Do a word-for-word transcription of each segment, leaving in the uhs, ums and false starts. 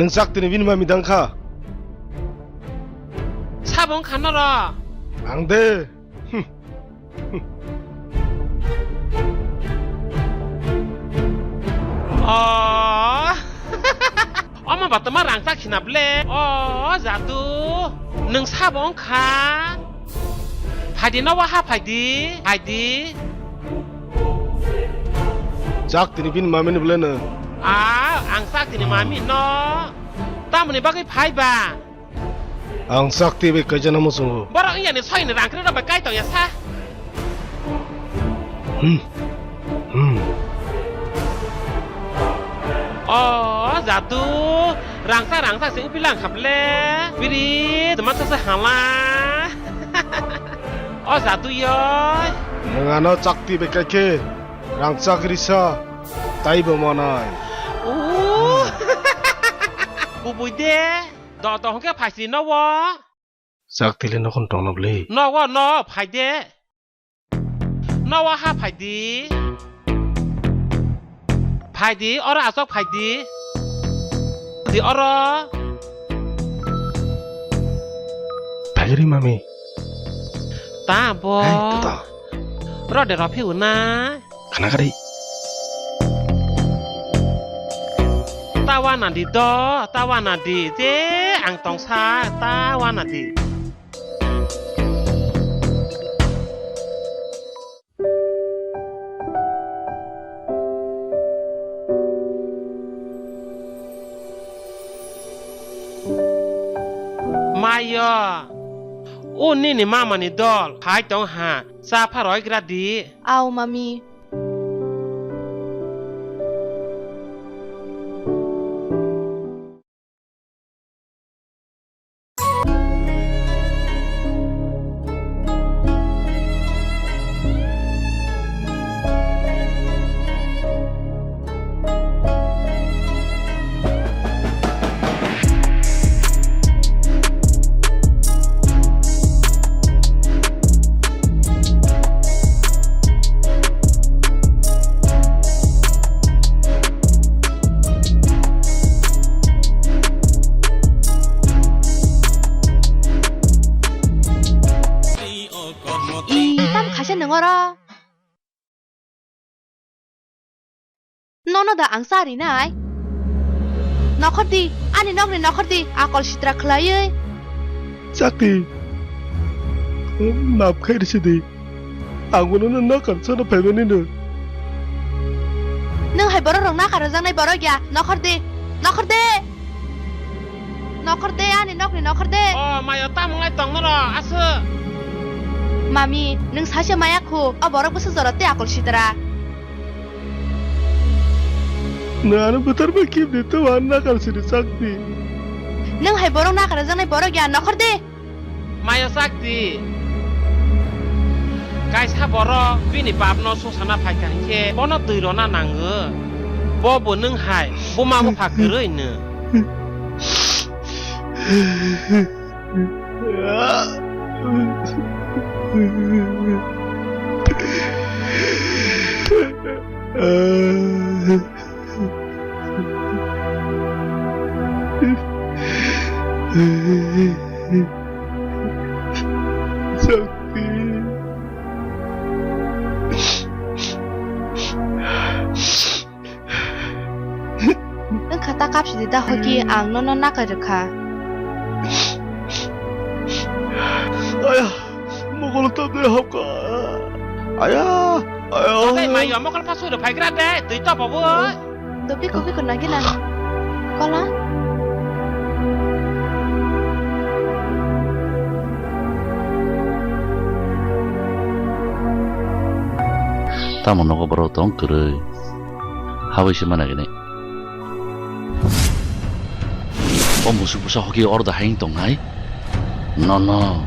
Nwng Chakti ni bini mami dang kha? Sabo wng kha noro. Ang de. Hmm. Oh. Omo ba toma rangchak khina ble. Oh, Jadu. Nwng sabo wng kha? Phaidi no waha phaidi, phaidi. Chakti ni bini mami ni bole no? Ah, ang Chakti ni mami no. Tamoni bagwi phai ba? Ang Chakti bai kaijana muchungo. Borok wngya ni soini rang kre rok bai kai tongya sa. Hmm. Hmm. Oh, Jadu. Rangsa, rangsa, sing pilang khaple. Biri, teman sasa hala. Oh, Jadu yoi. Nwng ano Chakti bai kai khe. Rangchak risa. Tai bo manai. Oh. Kubui de. Do, do, hongke phaisri no wo. Chakti le nokhon tongna bwle. No wo, no, phai de. No wo ha phai di. Phai di, oro asok phai di. Di oro. Phai ri mami. Ta bo. Hey, tuta. Ro de ro phi una. Khana kari. Ta wana di do, ta wana di. Je ang tongsa, ta wana di. Mayo, o nini mama ni dol phai tong ha, cha pha roi gra di. Au, mami. I, tamo khaisa nwng oro? Nono da ang cha rinai? Nokhor di, ani nokni nokhor di, akol sitra khlaiwi. Chakti, maap khai risi di. Ang bono no nakar sana phaimani no. Nwng hai borok rok nakar rwjaknai borok ya, nokhor di, nokhor di. Nokhor de, ani nokni nokhor de. O, mayo, tamo wng lai tong norok, aswk? Mami, nwng saisa maya khu, o borok bwswk jora tei akol sitra. Nwng ano bwthar bai kibni tei ano nakar sini chakdi. Nwng hai borok nakar rwjaknai borok ya, nokhor de. Mayo chakdi. Kaisa borok bini bapno sungsana phaikha hinkhe bono twi rwna nango. Bo bo nwng hai buma bupha kwrwi nw. Chakti. Wngkha ta kapsidi da hoki ang nono nakai rwkha. Aya, mokolo tabde hapka. Aya, aya. Oke, mayo, mokolo pasu rw phaigra de, twi to bobo. Dopi kopi ko nagi na. Kola. Tamo nogo borok tong kwrwi. Habwi se mana gini. O musuk bwsa hoki oro da hayung tongnai? No, no.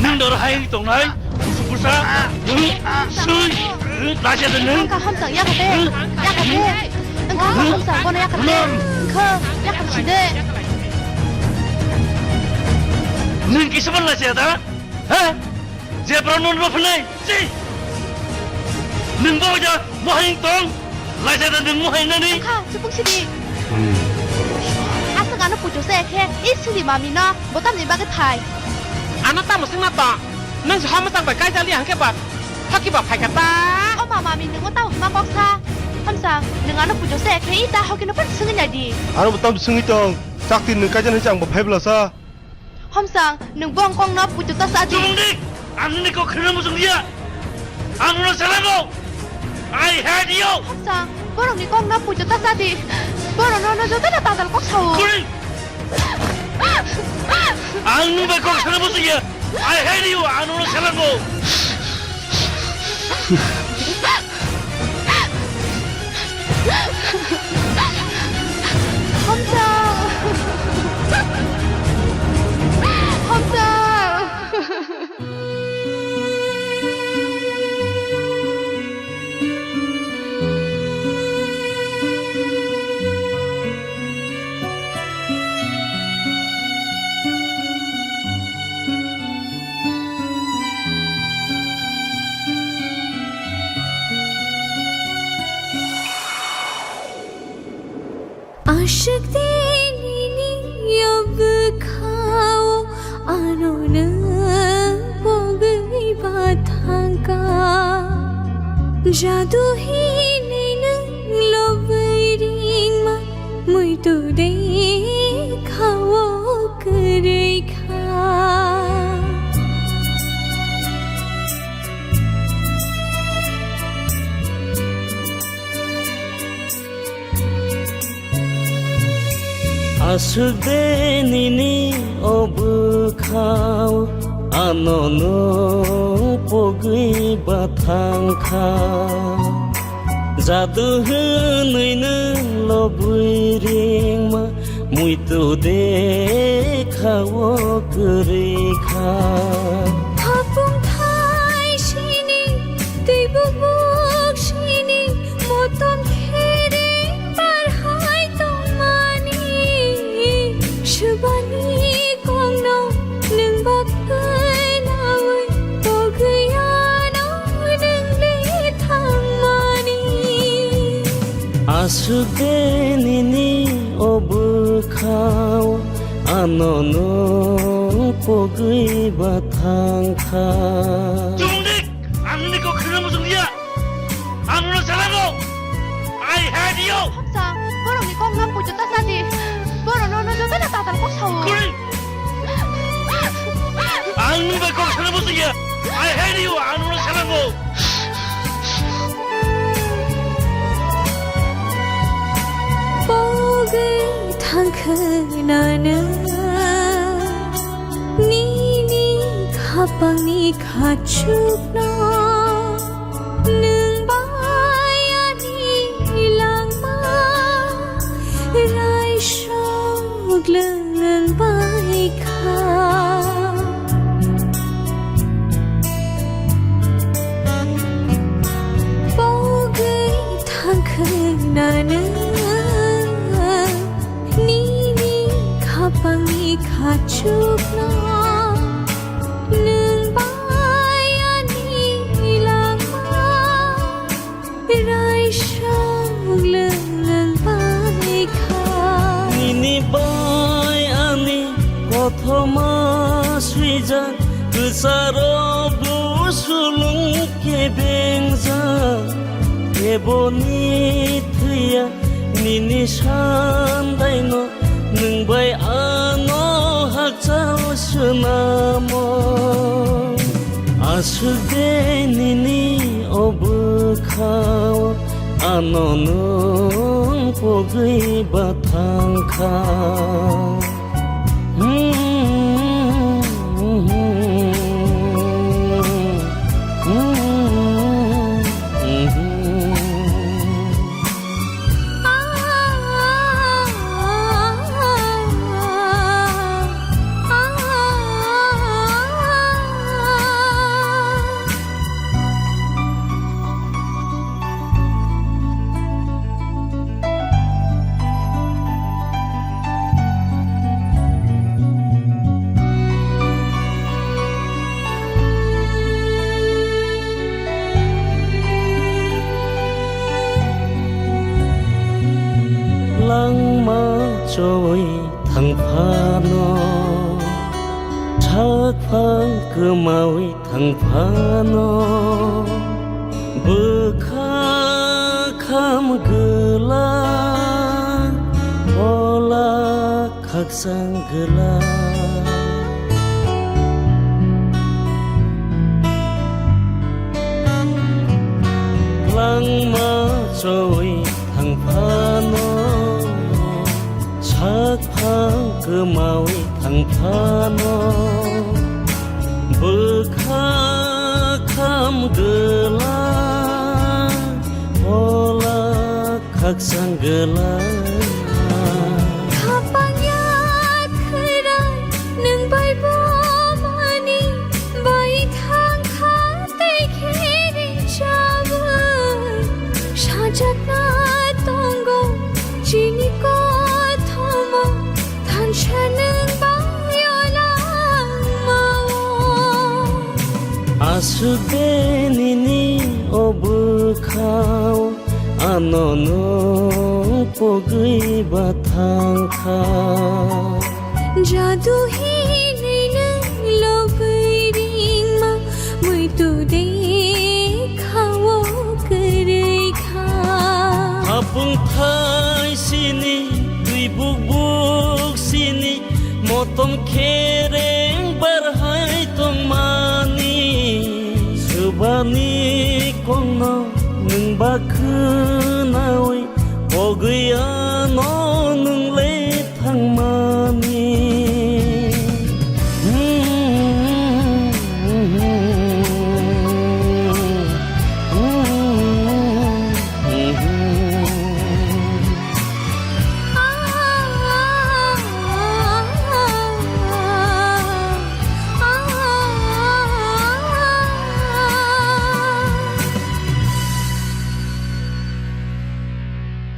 Nang da oro hayung tongnai? Musuk bwsa? Sui! Lasia de nung? Wngkha hamsa, yakate! Yakate! Wngkha hamsa, bono yakate! Wngkha, yakate side! Nung kisa ban lasia da? Ha? Jebra non ro phlai, chi! Nwng bo ja mohai tong, laisa da nwng mohai nani. Kha, chupuk sidi. Hmm. No puitu se khe, i sidi mami no, bo tamni bagwi thai. Ano tamo swngna tong? Nwng se homa chang bai kaijak liya hwnkhe ba, thoki ba phaikha ta? O ma mami, nwng o tamo hwnma kok sa? Hamsang, nwng ano puitu se khe, i ta hoki no phano swngwi nai di. Ano bo tamo swngwi tong? Chakti nwng kaijak hinwi chang bo phai bwla sa? Homsang, nwng bongkong no puitu ta sa di. Chubungdi! Ang nini kok kheno muchung liya! Ang no salago! I hate you! Homsang, borok ni kok no puitu ta sa di. Borok no no joto no tajal kok sao. Kuri! Ang nini bai kok kheno muchung liya! I hate you! Ang no salago! Hamsa! Hamsa! Aswk de nini o bwkhao ano nwng pogwi ba thangkha. Jadu hinwi nwng lobwi ringma muitu de khao kwrwi kha. Aswk de nini o bwkhao ano nwng pogwi ba thangkha. Jadu hwnwi nwng lobwi ringma muitu de khao kwrwi kha. Hapung thai sini, twi bubuk sini, motom khereng bar hai tongmani. Subani kongno nwng bak khwnawi, pogwi ano nwng le thangmani. Aswk de nini o bwkhao ano nwng pogwi ba thangkha. Chubungdi! Ang nini kok kheno muchung liya! Ang no salago! I hate you! Hamsa, borok ni kok no puitu ta sa di. Borok no no joto no tatal kok sao. Kuri! Ang nwng bai kok sana muchung ya. I hate you. Ang nwng salago. Pogwi thangkhe nana nini khapangni khachukno nwng bai ani langma raisok lwng bai kha. Pogwi thangkhe nana nini khapangni khachukno nwng bai ani langma raisok lwng bai kha. Nini bai ani kothoma swijak kwcharo bo sulung kebengjak. Eboni thwiya nini sandaino nwng bai ano hakchal swnamo. Aswk de nini o bwkhao ano nwng pogwi ba thangkha. Langma choi Thang phano, sak phang kwmawi thang phano, bwkha kham gwla, ola khakchang gwla. Langma choi thang phano, sak phang kwmawi thang phano, bwkha kham gwla, ola khakchang gwla. Khapang ya khwrai nwng bai bo mani bai thang kha tei khe ri chawi. Sajakna tongo chini kothomo thansa nwng bai o langmao. Aswk de nini o bwkhao ano nwng pogwi ba thang kha. Jadu hinwi nwng lobwi ringma muitu de khao kwrwi kha. Hapung thai sini, twi buk buk sini, motom khe